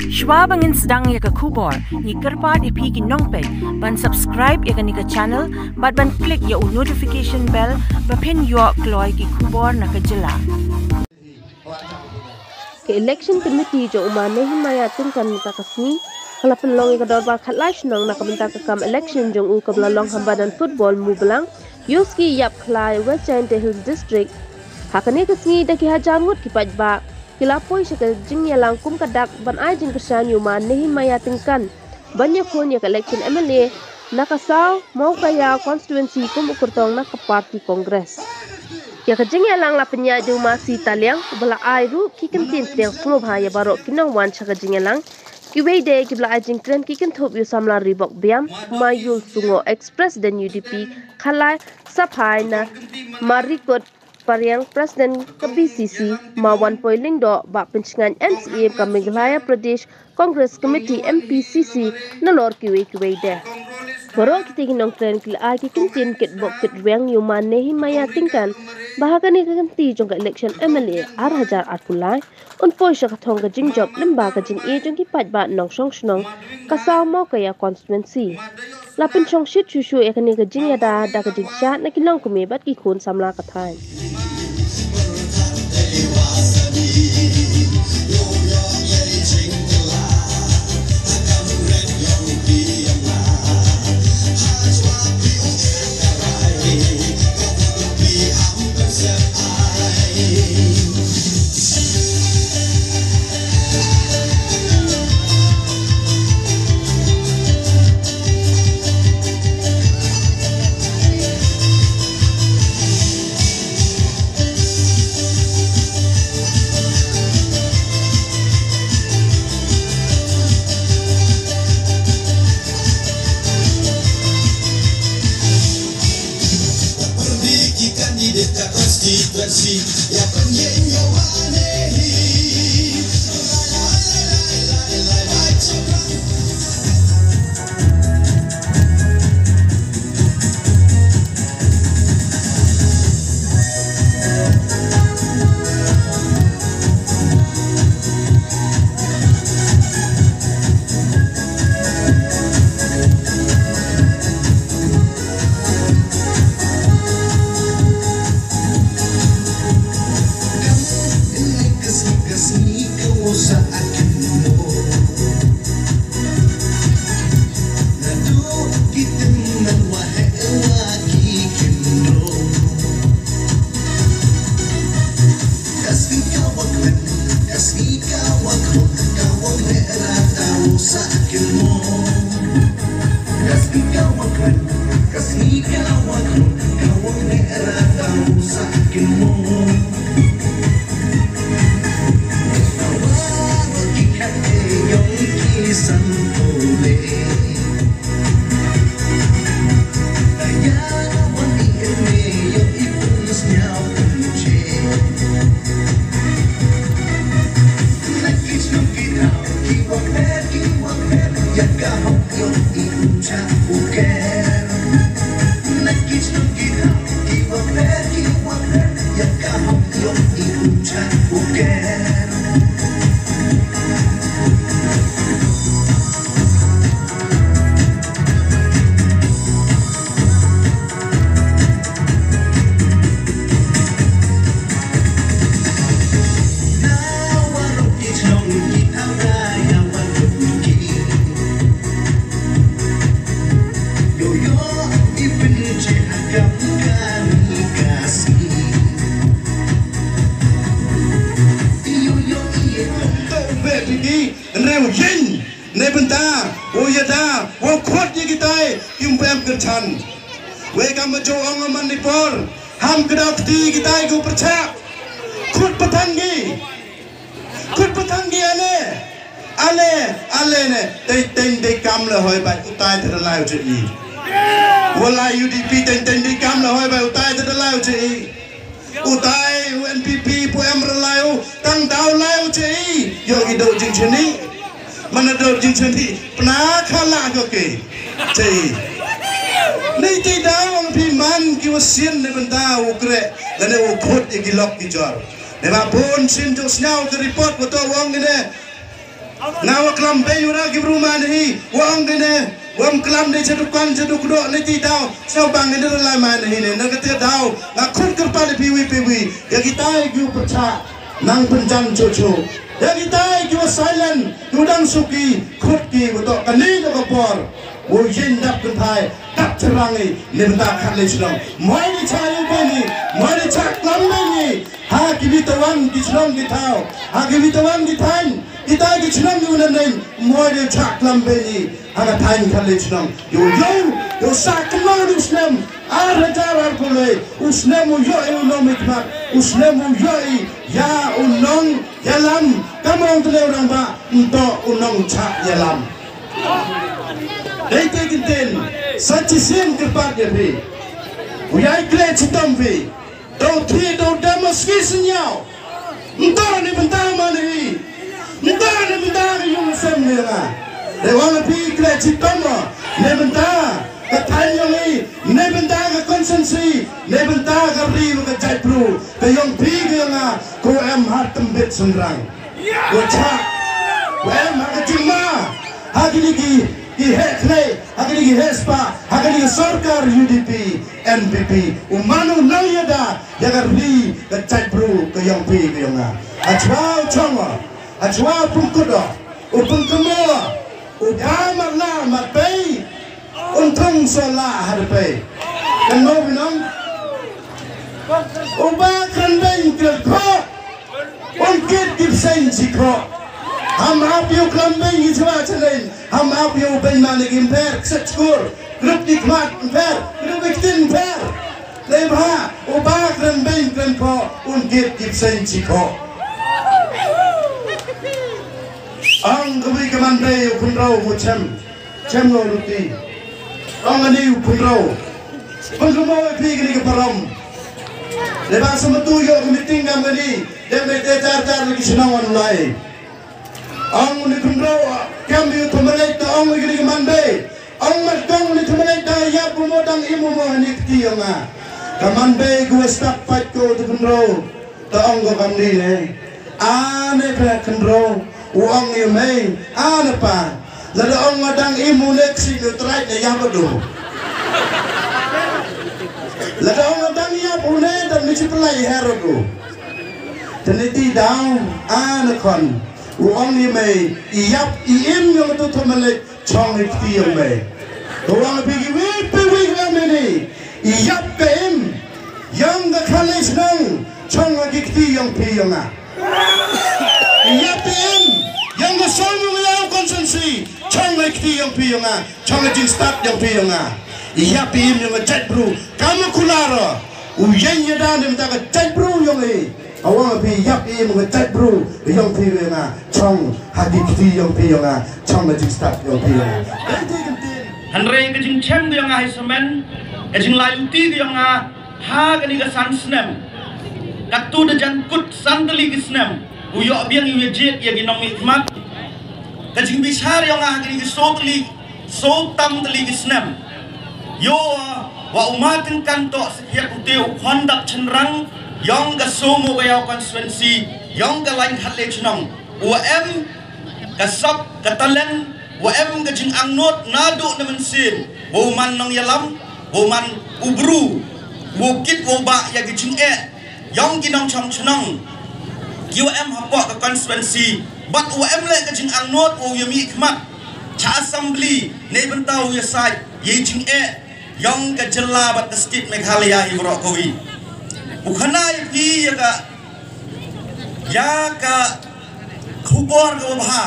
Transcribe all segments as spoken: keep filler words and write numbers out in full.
Shwa ba ngin sdang ïa ka khubor, ngi kyrpad ïa phi ki nongpeit ban subscribe ïa kane ka channel bad ban click ïa u notification bell ba phin ïoh kloi ki khubor na ka jylla. Ka election committee jong u ma Nehemiah Tyngkan mynta ka sngi ka la pynlong ïa ka dorbar khatlai shnong na ka bynta ka kam election jong u kaba la long ha madan football Mublang, Ïewski Ïapkhlai, West Jaintia Hills District. Ha kane ka sngi da ki hajar ngut ki paidbah ki la poi sha ka jingïalang kum ka dak ban ai jingkyrshan ïa u ma Nehemiah Tyngkan ban ïakhun ïa ka election M L A na ka Saw Mawkaiaw constituency kum u kyrtong na ka party Congress. Ïa ka jingïalang la pynïaid da u ma C. Taliang uba la ai ruh ki kyntien pdiang sngewbha ïa baroh ki nongwan sha ka jingïalang. Kiwei de kiba la ai jingkren ki kynthup ïa u samla Reebok Biam, u ma Yul Sungoh, ex president U D P Khalai Saphai, na ma Rikot Pariang, president ka B C C, ma Wanpoi Lyngdoh, bah Pynshngaiñ, M C A ka Meghalaya Pradesh Congress Committee, M P C C, nalor kiwei kiwei de. Baroh kita ki nongkren ki la ai ki kyntien kitbok kitrwiang ïa u ma Nehemiah Tyngkan ba ha kane ka kynti jong ka election M L A ar hajar arphew lai un poi sha ka thong ka jingjop lyngba ka jingïeit jong ki paidbah nongshong shnong ka Saw Mawkaiaw constituency. La pynshong shit shuh shuh ïa kane ka jingïada da ka jingshad na ki longkmie bad ki khun samla ka thaiñ. Hynrei u ïeng ne bynta u ïada u khot ïa kitai ki ym pem kyrchan. Wei kam ba ju ong man ni por ham kdaw kti kitai ki u pyrchah. Khot patang ki. Khot patang ki ane. Ale ale ne. Tei tei dei kam le hoi bai utai te lai u che i. Wala U D P tei tei dei kam le hoi bai utai te lai u che i. Utai u N P P pu em rlai u tang daw lai u che i. Yo ki do jing cheni. Mana do jing cheni. Pna khala ko ke. Che i. Nei te daw ong pi man ki wa sien ne bynta u kre. Lane u khot i ki lok ki jor. Ne ba pun sien jo sñiaw ki report ko to wong ne. Nga wa klam bei ura ki bru man hi, wa ong kene, wa ym klam de cha dukan cha dukdok ne ti daw, cha bang ne la man hi ne, na kate daw, nga khut kyrpad phi wi phi wi, ya kitai ki u pyrcha, nang pynjan cho cho. Ya kitai ki wa silent, ki u dang suki, khut ki wa to kani to ka por. Wa yin dap kynthai, dap chyrang i, ne bynta khat le chnong. Moi ni cha yu beni, moi ni cha klam beni, ha ki bitawan ki chnong ki thaw, ha ki bitawan ki thain, kita ki chnong ki unan nen, moi ni cha klam beni, ha ka thain khat le chnong. Yo yo, yo sa kynmaw ni u snem, ar hajar ar pule, u snem u yo u nong mikmat, u snem u yo i, ya u nong, ya lam, kamong tele orang ba, nto u nong cha, ya lam. Dei te kin tin, sa chi sien kyrpad ya phi. U yai kre chitom phi. Dau thi dau dam ma ski sin yau. Nta ne bynta ma ne hi. Nta ne bynta ne yung sem ne nga. Dei wang phi kre chitom ma. Ne bynta ka thain yong i. Ne bynta ka constituency. Ne bynta ka ri ka jait bru. Ka yong phi ka yong nga. Ko em hat tembit sendrang. Wa cha. Wa em ha ka jingma. Ha kini ki, ki heh khlei, ha kini ki heh spa, ha kini ki sorkar U D P, N P P. U mano nang yada, ya ka ri, ka jait bru, ka yong phi, ka yong nga. Achwa u chong wa, achwa u pungkut wa, u pungkamo wa, u ba mat la, mat pei, un thung so la ha de pei. Kan mo binong? U ba kan beng kyrkho. Ong kit ki bseiñ chi kho. Ham ap ïa u klam beiñ ki chwa chalein. Ham ap ïa u beiñ mane ki mpher, kset chkur. Grup ki khmat mpher, grup ki ktin mpher. Lei bha, u ba kren beiñ kren kho, ong kit ki bseiñ chi kho. Ong kawei ka man bei u khynraw u chem. Chem no ruti. Ong ani u khynraw. Pynrmo ïa phi kini ki parom. Lei ba sa matu ïoh ki meeting kam kani. Dem ne te tar tar ki shnong online. Ong ni khynraw kam ïoh thymmai ta ong ni kini ki man bei. Ong mat kong ni thymmai ta ïap u mo dang im u mo hani kti ong nga. Ka man bei ku stak pat ko tu khynraw. Ta ong ko kam ni ne. Ane pha khynraw. U ong ïa mei. Ane pa. Lada ong nga dang im u ne ksi ne trai ne ïap u du. Lada ong nga dang ïap u ne dan mi chi pelai her u du. Tene ti daw. Ane khon. U ong ïa mei. Ïap i im ïa tu tu melek. Chong i kti ïong mei. Ka wang phi ki wi phi wi wi mini. I ïap ka im. Ïong ka khalei shnong. Chong i kti ïong phi ïong nga. I ïap i im. Ïong ka song ïong ïong constituency. Chong i kti ïong phi ïong nga. Chong i jingstad ïong phi ïong nga. I ïap i im ïong ka jait bru. Kama kularo. U ïeng ïa da ne mynta ka jait bru ïong i. Awang phi ïap i mynta ka jait bru ïong phi ïong nga chong ha ki kti ïong phi ïong nga chong ha jingstad ïong phi ïong nga. Hynrei ka jingchem ka ïong nga hi samen ka jinglai luti ka ïong nga ha kani ka san snem. Katto da jan kut san tylli ki snem u ïoh biang ïa u ïa jied ïa ki nongmihkhmat. Ka jingbishar ïong nga ha kini ki so tylli so tam tylli ki snem. Ïoh wa u ma tyngkan toh sakhiat u te u khon dap chynrang ïong ka Sohmo Bayaw constituency ïong ka lain khatle chnong. Wa em ka sap ka talent wa em ka jingangnud naduh na mynsiem wa u man nongïalam wa u man u bru wa u kit wa u bah ïa ka jingeh. Ïong ki nongchong chnong ki wa em hapoh ka constituency bad wa em leh ka jingangnud wa u ïa mihkhmat cha assembly ne bynta u ïa said ïa jingeh ïong ka jylla bad ka state Meghalaya hi baroh kawei. U khana ïa phi ïa ka ïa ka khubor ka wa bha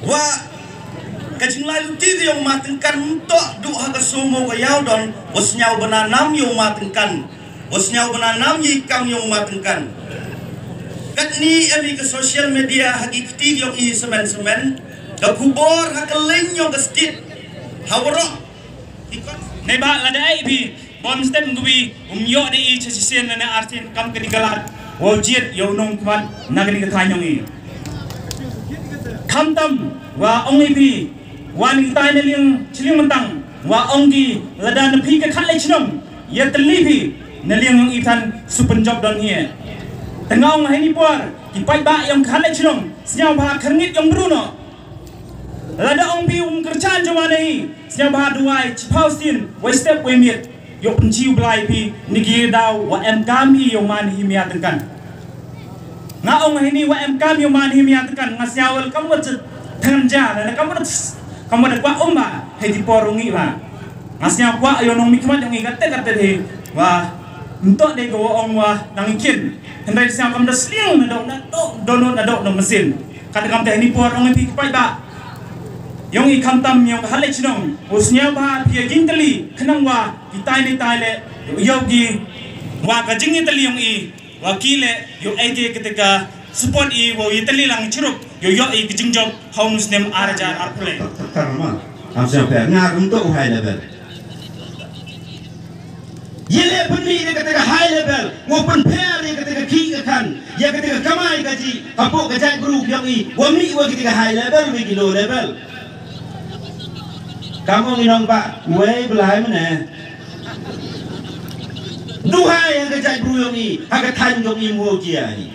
wa ka jinglai luti ka ïong ma tyngkan mynta duh ha ka Sohmo Bayaw don wa sñiaw bana nam ïong ma tyngkan. Wa sñiaw bana nam ïa i kam ïong ma tyngkan. Katni em i ka social media ha ki kti ïong i semen semen ka khubor ha ka leng ïong ka state ha waroh. Ne ba lada ai bi bom stem gwi um ïoh de i cha shisien na ne artin kam ka di galat wa jied ïong nong kmat na ka di ka thaiñ ïong i. Khamtam wa ong i bi wa ning tai na liang chiliang mentang wa ong ki lada na phi ka khatle chnong ïa tylli phi na liang ïong i than su pynjop don hi. Tengah ong hai ni por ki paidbah ïong khatle chnong Sñiawbha khyrngit ïong bru noh. Lada ong phi um kyrchan jong ma nahi, sñiawbha duwai chiphaw sien, wei step wei miet. Ïoh pynchi U Blei phi, ni ki daw wa em kam hi ïong ma nahi mia tyngkan. Nga ong hini wa em kam ïong ma nahi mia tyngkan, nga sñiaw wel kam wat than ja, lada kam wat kam wat kwah um ba, hei ti por ong i ba. Nga sñiaw kwah ïong nong mi khmat ïong i kate kate hi, wa, ntok de ko ong wa, nang ikin. Hynrei sñiaw kam da sliang na dok na dok, donot na dok na mesin. Kata kam te ni por ong phi ki paidbah. Ïong i khamtam ïong ka hale chnong. U sñiawbha phi ïa jingtylli khnang wa ki tai ni tai le ïoh ki wa ka jingïatylli ïong i wa ki le ïoh ai ki kata ka support i wa ïatylli lang chirup ïoh ïoh i ka jingjop ha u snem ar hajar arphew le. Am sñiaw phi nga kum to u high level. Ïa leh pynmih ïa kata ka high level, wa pynpher ïa kata ka khih ka khan, ïa kata ka kamai kajih, hapoh ka jaitbru yong i, wa mih wa kata ka high level, wa ki low level. Kam ong i nongbah, wei blai mane. Duhai ha ka jaitbru yong i, ha ka thaiñ yong i mo jia i.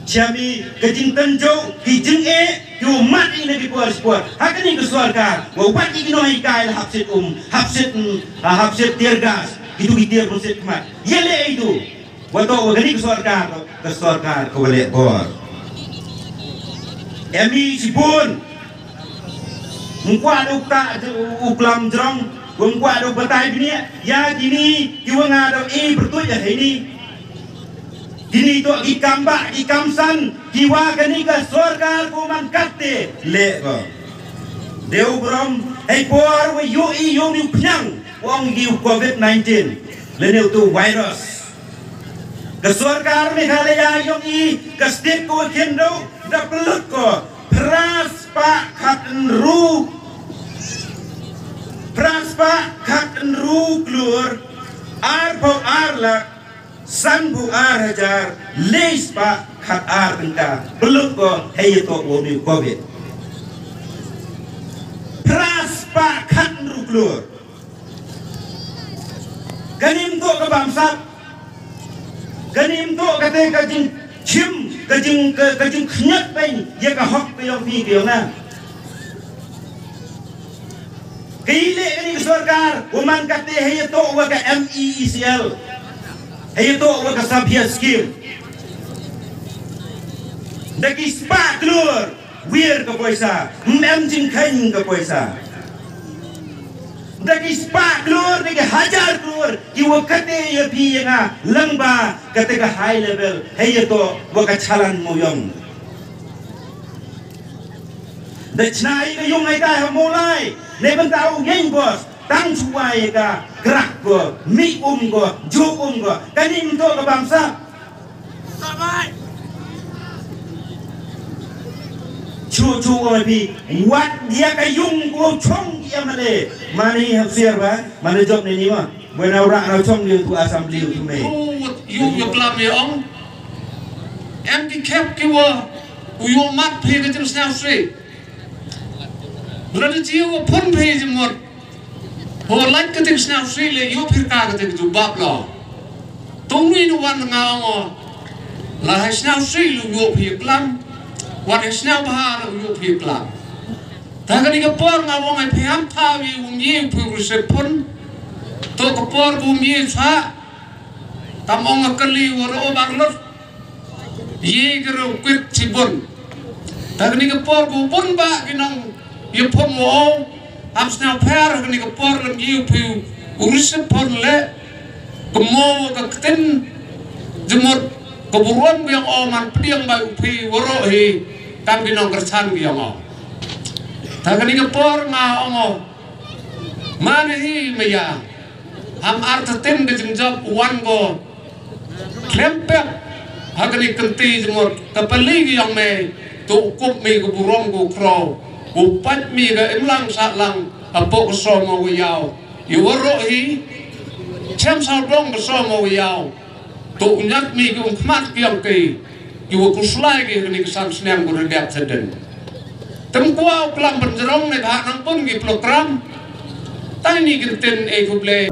Chiami ka jingtynjuh, ki jingeh, ki u mat i na ki por sport. Ha kani ka sorkar, wa wat i ki nonghikai la hap sit um, hap sit, mm, ha, hap sit tear gas, ki tu ki tear pun sit khmat. Ïa leh i tu. Wa to wa kani ka sorkar, ka sorkar ka wa leh bor. Em i shibun. Mkwah da u ka, u klam jrong, mkwah da u batai bniah, ïa kini, ki wa nga da i bertuit ïa kini. Kini to ki kam bah, ki kam san, ki wa kani ka sorkar ko man katte, leh ko. Dei u brom, hei por wa ïoh i ïoh ni u pynïang, wa ong ki u covid nineteen, lane u tu virus. Ka sorkar Meghalaya yong i, ka state ko khyndew, da pynlut ko, phra spah khatynru, phra spah khatynru klur, arphew ar lak, sanphew ar hajar, le spah khatar tyngka, pynlut ko, hei ïa to wa ni covid. Phra spah khatynru klur. Kani mto ka bamsap. Kani mto kate ka jingchim, ka jing, ka, ka jingkhñiot pyn, ïa ka hok ka yong phi ka yong nga. Ka i leh kani ka sorkar, wa man kate hei ïa to wa ka M E E C L. Hei ïa to wa ka Sabia scheme. Da ki spah klur, wir ka poisa, mem jingkheiñ ka poisa. Da ki spah klur, da ki hajar klur, ki wa kate ïa phi ïa nga, lang ba, kate ka high level, hei ïa to, wa ka chalan mo yong. Da chna ïa ka yung ai ka ha mo lai, ne ban ta u yeng bos, tang chuwa ïa ka, krak ko, mi um ko, ju um ko, kani mto ka bamsa. Chu chu oi phi, wat ïa ka yung ko chong ïa mane. Mane hap siar ba, mane jop ne ni ma. Buen au ra na chong ïa tu assembly tu me. Yu yu klam ïa ong. Em ki khep ki wa, u yu mat phi ka jingstau sri. Lada chi wa phun phi jingmut. Ho lait kata ka sñiawsih le ïoh pyrkhat kata ka jubab lo. Tang ni nu wan nga ong o. La ha sñiawsih lu ïoh pyrkhat. Wan ha sñiawbha lu ïoh pyrkhat. Ta kani ka por nga ong ai pyrkhat ta wi um ye pyrkhat sepun. To ka por um ye sa. Tam ong ka li wa ro bang lut. Ye ka ru kwit chi bun. Ta kani ka por ku bun ba ki nong ye pom wo. Am sna pher kani ka por lam ye phi u risa pon le. Ka mo ka kten jemot ka burom ki ong o man pdiang ba u phi waro hi. Kam ki nong kersan ki ong o. Ta kani ka por nga ong o. Man hi maya. Am ar tatin ka jingjop wan ko. Klem pep ha kani kynti jmut ka pali ki yong me. Tu kup mi ka burom ku kro. Ku pat mi ka imlang sa lang. Apo ka so ma wa yaw. Yu waro hi. Chem sa dong ka so ma wa yaw. Tu nyat mi ki um khmat ki yong ki. Ki wa kuslai ki kani ka san snem ku redep sa den. Tem kua u klam pynjrong ne ka nang pun ki program. Tang ni ki ten e ku ble.